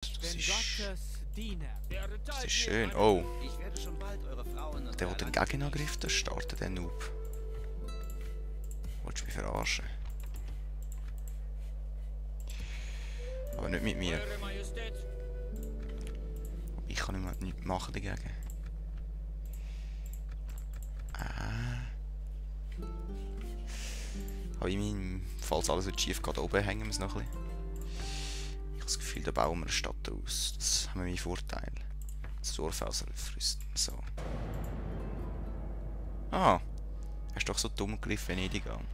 Das ist schön. Oh. Der, der den Gegenangriff, der startet den Noob. Wolltest du mich verarschen? Aber nicht mit mir. Ich kann nichts machen dagegen. Aber in meinem, falls alles schief geht, oben hängen wir es noch ein bisschen. Ich habe das Gefühl, da bauen wir eine Stadt aus. Das haben wir meinen Vorteil. Das Dorf ausrüsten. So. Ah. Hast du doch so dumm gegriffen, Venedig an.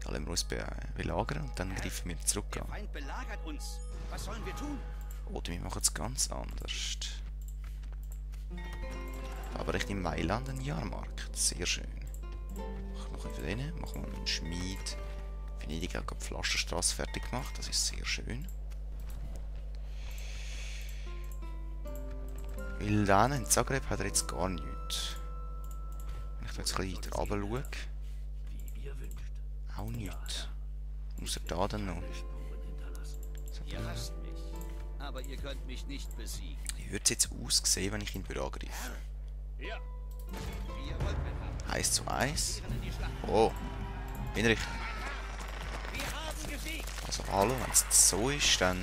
Ja, lassen wir uns belagern und dann greifen wir zurück an. Der Feind belagert uns. Was sollen wir tun? Oder wir machen es ganz anders. Aber echt in Mailand ein Jahrmarkt. Sehr schön. Noch ein bisschen drin. Machen wir einen Schmied. Venedig hat gerade die Pflasterstraße fertig gemacht. Das ist sehr schön. Weil dann in Zagreb hat er jetzt gar nichts. Wenn ich da jetzt ein bisschen weiter runter schaue. Auch nichts. Außer da dann noch. Ihr hasst mich, aber ihr könnt mich nicht besiegen. Wie würde es jetzt aussehen, wenn ich ihn angreife? Ja. Ihr wollt mich haben. 1 zu 1. Oh. Bin richtig. Wir haben gesiegt. Also hallo, wenn es so ist, dann...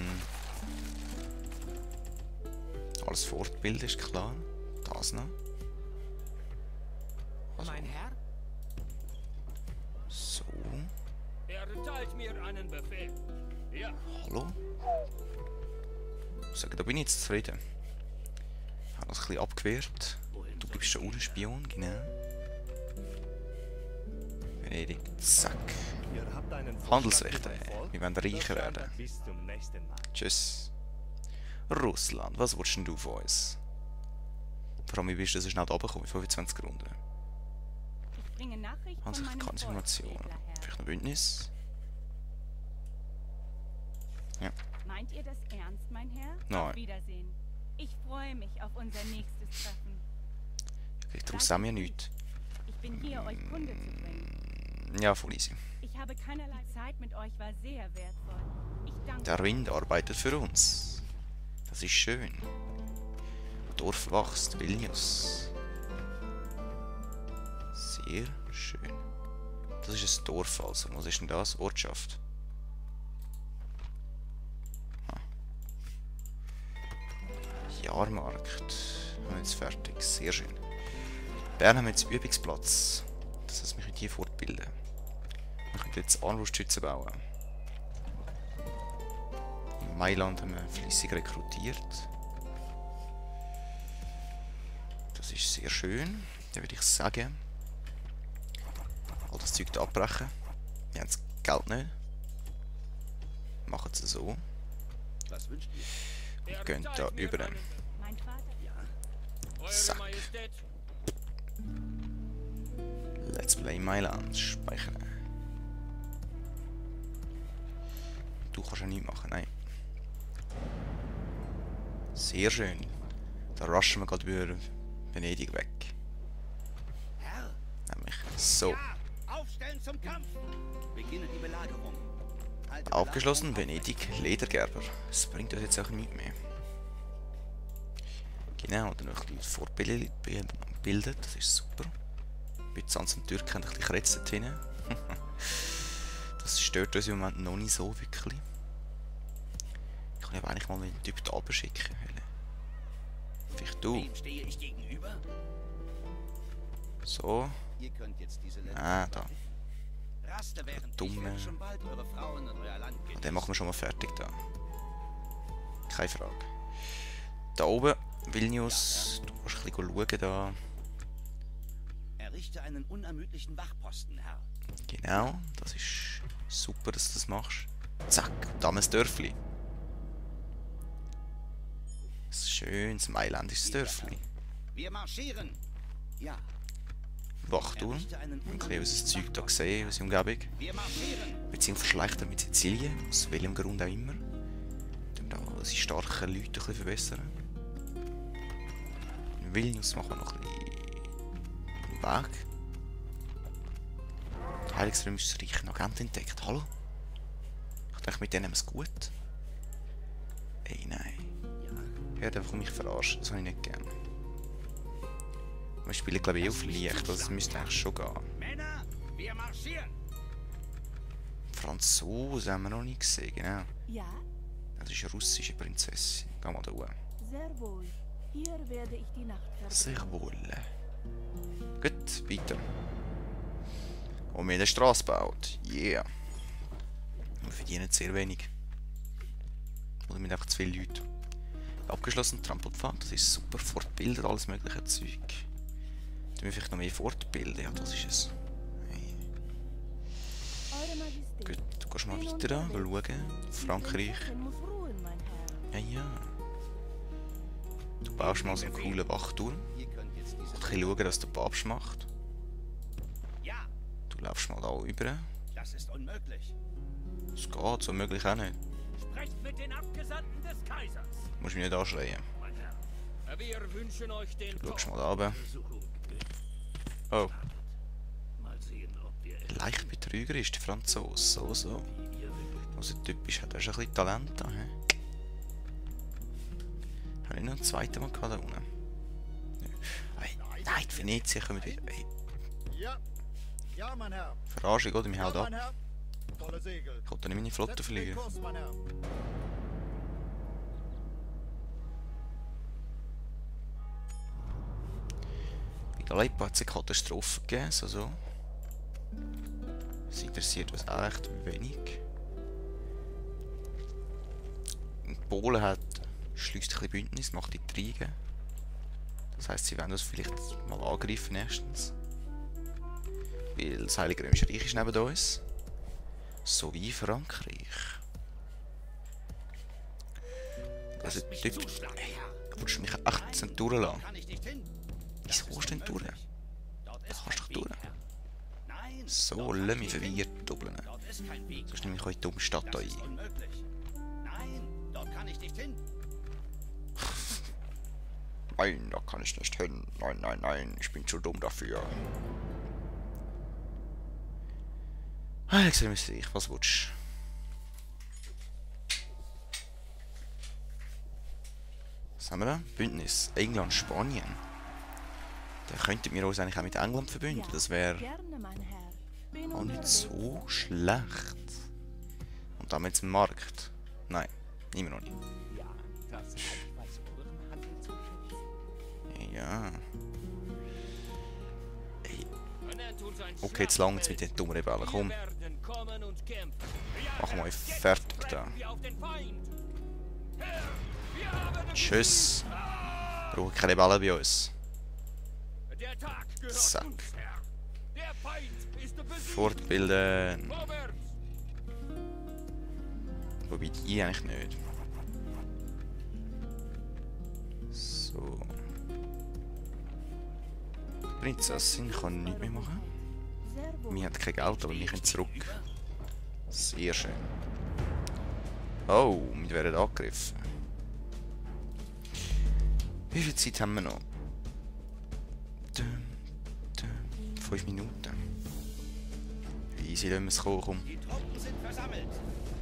Alles Fortbild ist klar. Das noch. Also, Mein Herr? so. Erteilt mir einen Befehl. Ja. Hallo? Ich sage, da bin ich jetzt zufrieden. Ich habe das ein bisschen abgewehrt. Du bleibst schon ohne Spion, genau. Venedig, zack. Handelsrechte. Wir wollen reicher werden. Tschüss. Russland, was willst denn du von uns? Vor allem, wie bist du so schnell runtergekommen? 25 Runden. Ich bringe Nachricht von meinem Konfirmation. Volk, edler Herr. Vielleicht ein Bündnis? Ja. Meint ihr das ernst, mein Herr? Nein. Auf Wiedersehen. Ich freue mich auf unser nächstes Treffen. Vielleicht daraus haben wir nichts. Ich bin hier, euch Kunde zu bringen. Ja, voll easy. Ich habe keinerlei Zeit mit euch, war sehr wertvoll. Ich danke Der Wind arbeitet für uns. Das ist schön. Dorf wächst, Vilnius. Sehr schön. Das ist ein Dorf also. Was ist denn das? Ortschaft. Ah. Jahrmarkt. Haben wir jetzt fertig. Sehr schön. Bern haben wir jetzt Übungsplatz. Das heißt, wir können hier fortbilden. Wir können jetzt Armbrustschützen bauen. In Mailand haben wir fleissig rekrutiert. Das ist sehr schön. Dann würde ich sagen, all das Zeug hier abbrechen. Wir haben das Geld nicht. Machen es so. Was wünscht ihr? Und gehen da über. mein Vater. Zack. Let's Play Mailand. Speichern. Du kannst ja nichts machen, nein. Sehr schön. Da rushen wir gerade über Venedig weg. Herr. Nämlich so. Ja. Aufstellen zum Kampf. Beginne die Belagerung. Halte Abgeschlossen, Belagerung Venedig, Ledergerber. Das bringt uns jetzt auch nichts mehr. Genau, dann noch ein bisschen Fortbildet, das ist super. Byzanz und Türken haben ein bisschen Kretz dort hinten. Das stört uns im Moment noch nicht so wirklich. Ich kann ja eigentlich mal einen Typ da oben schicken. Vielleicht du. Wem stehe ich gegenüber? So. Ihr könnt jetzt diese Länder Da. Raste während Dumme. ich werde schon bald eure Frauen und euer Land Und den machen wir schon mal fertig da. Keine Frage. Da oben, Vilnius, du musst ein bisschen schauen da. Errichte einen unermüdlichen Wachposten, Herr. Genau, das ist super, dass du das machst. Zack, da haben wir das Dörfli. Ein schönes mailändisches Dörfli. Wir marschieren. Ja, Wachturm. Ein bisschen unser Zeug da gesehen, unsere Umgebung. wir marschieren. Beziehungsweise verschlechtern mit Sizilien, aus welchem Grund auch immer. Dann da unsere starken Leute ein bisschen verbessern. In Vilnius machen wir noch ein bisschen Weg. Heiligsrömisches Reich, ein Agent entdeckt. Hallo? Ich denke, mit denen haben wir es gut. Ey, nein. Hört einfach mich verarschen, das habe ich nicht gern. Wir spielen glaube ich auf Leicht, das müsste eigentlich schon gehen. Männer, wir marschieren! Franzosen haben wir noch nicht gesehen, genau. Ja, Das ist eine russische Prinzessin. Geh mal da hoch. sehr wohl. Hier werde ich die Nacht verbringen. Sehr wohl. Gut, weiter. Und wir haben eine Straße gebaut. Yeah. Wir verdienen sehr wenig. Oder mit einfach zu viele Leute. Abgeschlossen Trampelpfad, das ist super. Fortbildet, alles mögliche Zeug. Tun wir vielleicht noch mehr fortbilden? Ja, das ist es. Hey. Eure Majestät. Gut, du gehst mal weiter an, schauen. Frankreich. Prinzessin muss ruhen, mein Herr. Ja, ja. Du baust mal so einen coolen Wachturm. Ihr könnt jetzt diese... Und ein bisschen schauen, dass der Papst macht. Ja, Du läufst mal da rüber. das ist unmöglich. Es geht, so möglich auch nicht. Sprecht mit den Abgesandten des Kaisers, Du musst mich nicht anschreien. mein Herr. Wir wünschen euch den Du schaust Tod. mal da runter. Oh, Mal sehen, ob wir leicht betrügerisch, der Franzose. So. Also typisch, hat er schon ein bisschen Talent da, hä? Habe ich noch einen zweiten Mal gehabt da unten? Hey, nein, die Venezia kommen wieder. Hey, Ja, ja, mein Herr. Verarschung, oder? Wir hauen Ja, mein ab. Herr. Volle Segel. Ich wollte nicht meine Flotte Setzen den verlieren. Kurs, mein Herr. In Aleppo hat es eine Katastrophe gegeben, also. Es interessiert uns auch echt wenig. Und Polen hat schließt ein bisschen Bündnis, macht Intrigen. Das heisst, sie werden uns vielleicht mal angreifen erstens. Weil das Heilige Römische Reich ist neben uns. So wie Frankreich. Also dort... Hey, willst du mich echt nicht durchlassen? Kann ich nicht hin. Wieso willst du denn durch? Dort ist Kannst kein doch durch. Weg, Herr. Nein, So, dort kann lass ich mich nicht hin. verwirrt doppeln. Dort ist kein Weg. Du hast nämlich in die dumme Stadt da Das ist ein. unmöglich. Nein, dort kann ich nicht hin. Nein, da kann ich nicht hin. Nein, nein, nein, ich bin zu dumm dafür. Extremismus, was willst du? Was haben wir da? Bündnis. England, Spanien. Da könnten wir uns eigentlich auch mit England verbünden. Das wäre Gerne, mein Herr. Bin auch nicht unterwegs. so schlecht. Und damit zum Markt. Nein, immer noch nicht. Ja. Ey, okay, jetzt lang mit den dummen Rebellen. Komm, machen wir euch fertig da. Tschüss. Brauchen keine Rebellen bei uns. Zack. Fortbilden. Wobei die eigentlich nicht. So. Prinzessin kann nichts mehr machen. Sehr wohl. Wir haben kein Geld, aber wir können zurück. Sehr schön. Oh, wir werden angegriffen. Wie viel Zeit haben wir noch? 5 Minuten. Easy, lassen wir es kommen, komm. Die Truppen sind versammelt.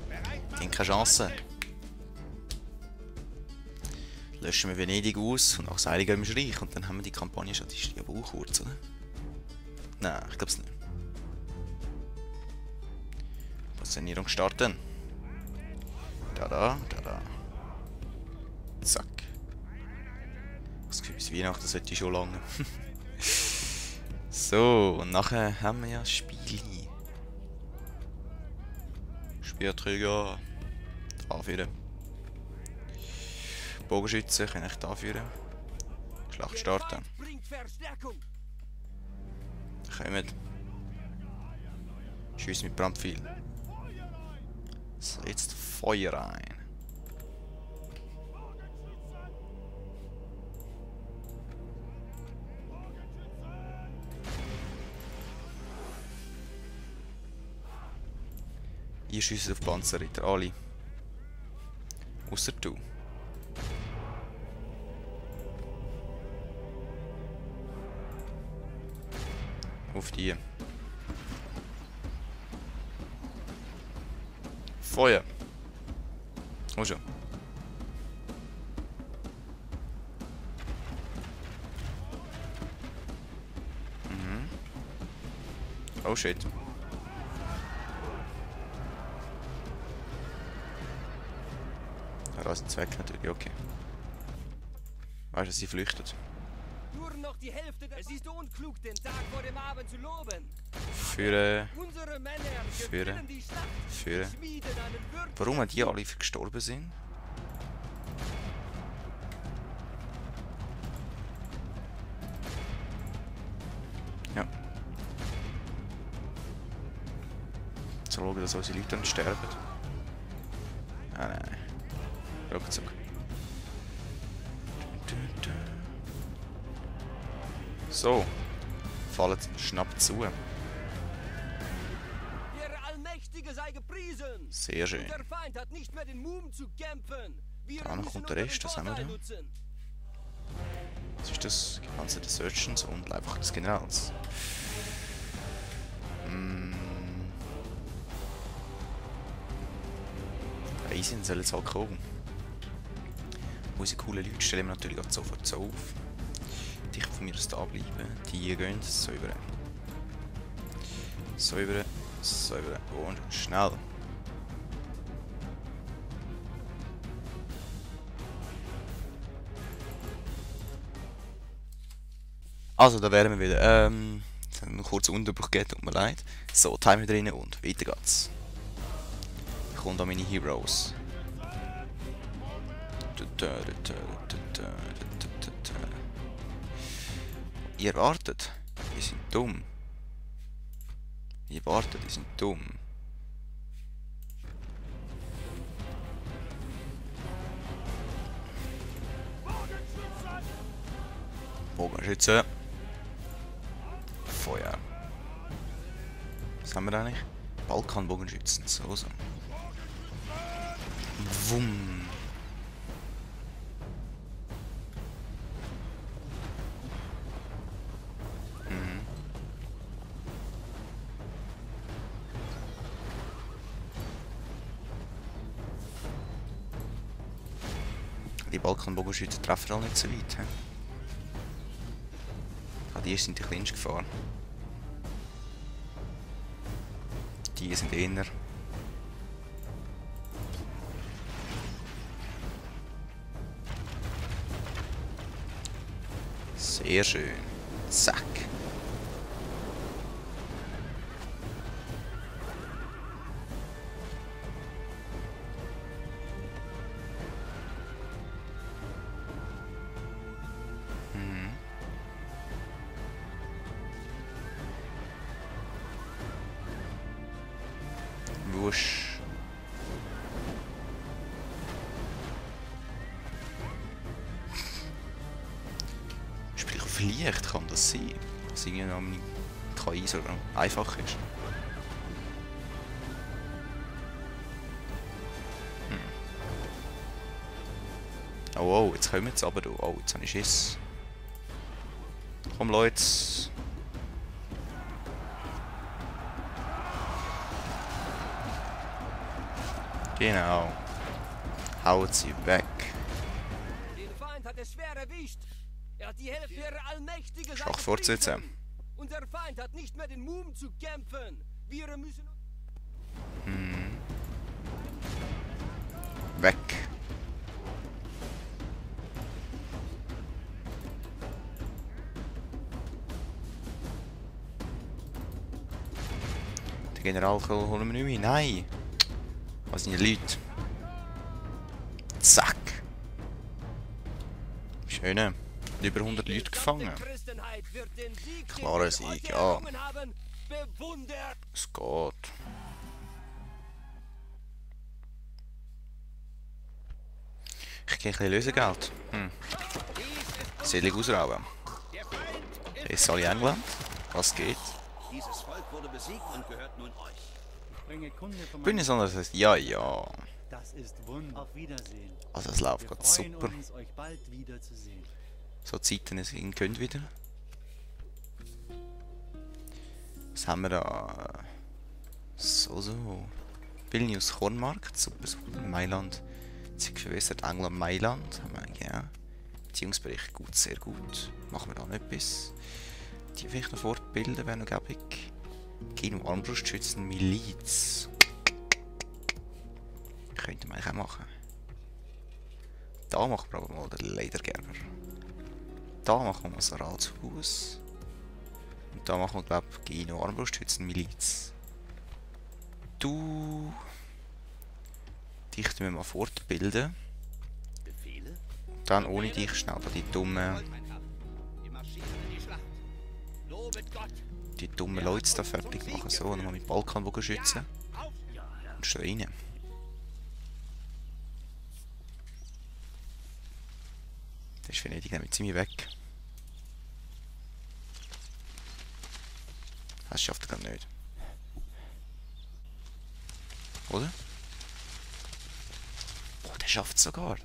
Bereit Die haben keine Chance. Löschen wir Venedig aus und auch das Heilige Römische Reich und dann haben wir die Kampagne schon. Die ist aber auch kurz, oder? Nein, ich glaube es nicht. Positionierung starten. Da. Zack. Das Gefühl, bis Weihnachten sollte ich schon lange. So, und nachher haben wir ja das Spiel. Speerträger. Da führen. Bogenschützen kann ich da führen. Schlacht starten. Kommt. Schuss mit Brandpfeil. So, jetzt Feuer rein. Ihr schießt auf Panzerritter, alle. Ausser du. Auf die. Feuer. Oh schon. Oh shit. Da sind sie weg natürlich, okay. Weißt du, sie flüchtet. Nur noch die Hälfte der... Es ist unklug, den Tag vor dem Abend zu loben. Für Unsere Männer gewinnen die Schlacht. Schmieden einen würdigen... Warum die alle gestorben sind? Ja. So schauen, dass unsere Leute nicht sterben. Ah nein. Ruckzuck. So. Fallen schnappt zu. Der Allmächtige sei gepriesen. Sehr schön. Der Feind hat nicht mehr den Mumm zu kämpfen. Wir Dann müssen kommt der Rest, das haben wir da. nutzen. Was ist das? Ganze des Searchens und einfach des Generals. Easy, sollen jetzt halt kommen. Unsere coolen Leute stellen wir natürlich auch sofort so auf. Die von mir aus da bleiben. Die gehen so über. So über. So über. Und schnell. Also, da wären wir wieder. Jetzt haben wir einen kurzen Unterbruch gegeben, tut mir leid. So, Timer drin und weiter geht's. Da kommen da meine Heroes. Ihr wartet, ihr seid dumm. Ihr wartet, ihr seid dumm. Bogenschütze. Feuer. Was haben wir da nicht? Balkanbogenschützen, so. Wumm. Die Balkanbogenschützen treffen auch nicht so weit. Die sind die kleinste Gefahr. Die sind eher. Sehr schön. Zack. Wusch. Sprich auf Licht kann das sein. Dass irgendwie noch meine KI so einfach ist. Oh, jetzt kommen wir aber. Oh, jetzt habe ich Schiss. Komm, Leute. Genau. Haut sie weg. Den Feind hat es schwer erwischt. Er hat die Hälfte ihrer allmächtige Seite Schwach fortsetzen. gepriesen. Unser Feind hat nicht mehr den Mumm zu kämpfen. Wir müssen... Weg. Den General holen wir nicht mehr. Nein. Was sind die Leute? Zack. Schön. Über 100 Leute gefangen. Klarer Sieg, ja. Es geht. Ich gehe ein bisschen Lösegeld. Selig ausrauben. Ist alle England? Was geht? Dieses Volk wurde besiegt und gehört nun euch. Bin ich so, das heißt, ja, ja. Das ist wunderbar. Auf Wiedersehen. Also es läuft Wir gerade freuen super. uns, euch bald wiederzusehen. So Zeiten sind können wieder. Was haben wir da? So. Vilnius Kornmarkt, super, super. Mailand. Sich verwässert England Mailand. Haben wir, ja. Beziehungsbericht gut, sehr gut. Machen wir da noch etwas. Die vielleicht noch fortbilden, wäre noch gäbig. Geno Armbrustschützen Miliz. Könnte man eigentlich auch machen. Da machen wir aber mal den Ledergerber. Da machen wir mal das Ratshaus. Und da machen wir, glaube ich, Geno Armbrustschützen Miliz. Du. Dich tun wir mal fortbilden. Befehle? Dann ohne dich schnell da die dummen Mein Herr. Wir marschieren in die Schlacht. Lobet Gott. Leute da fertig machen. So, nochmal mit Balkanbogen schützen. Auf! Und schon rein. Das ist Venedig nämlich ziemlich weg. Das schafft er gar nicht. Oder? Boah, der schafft es sogar.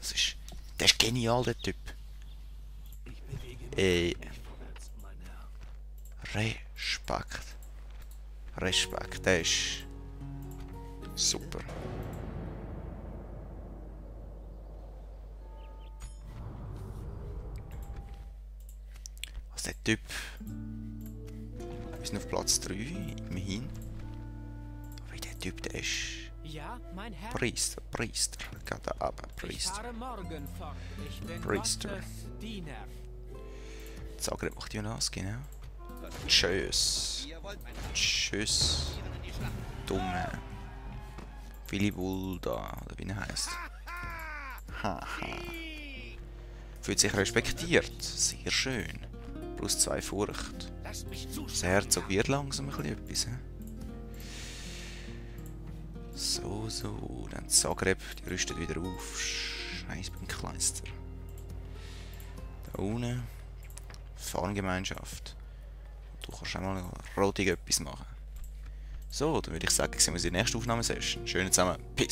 Der ist genial, der Typ. Ey. Respekt. Respekt, der ist super. Was der Typ. Wir sind auf Platz 3, immerhin. Aber der Typ, der ist. Ja, mein Herr. Priester. Geht da runter, Ich Priester. fahre morgen fort. Ich bin Priester. Gottes Diener. Zagreb macht ja das, genau. Tschüss. Ihr wollt, mein Herr. Tschüss. Marschieren in die Schlacht. Dumme. Wilibulda, oder wie er heisst. Haha. Fühlt sich respektiert. Sehr schön. Plus 2 Furcht. Lasst mich Das zuschauen. Herzog wird langsam ein bisschen etwas. He? So. Dann Zagreb, die rüstet wieder auf. Scheiß beim Kleister. Da unten. Farmgemeinschaft. Du kannst auch mal rotig etwas machen. So, dann würde ich sagen, sehen wir uns in der nächsten Aufnahmesession. Schönen zusammen. Peace.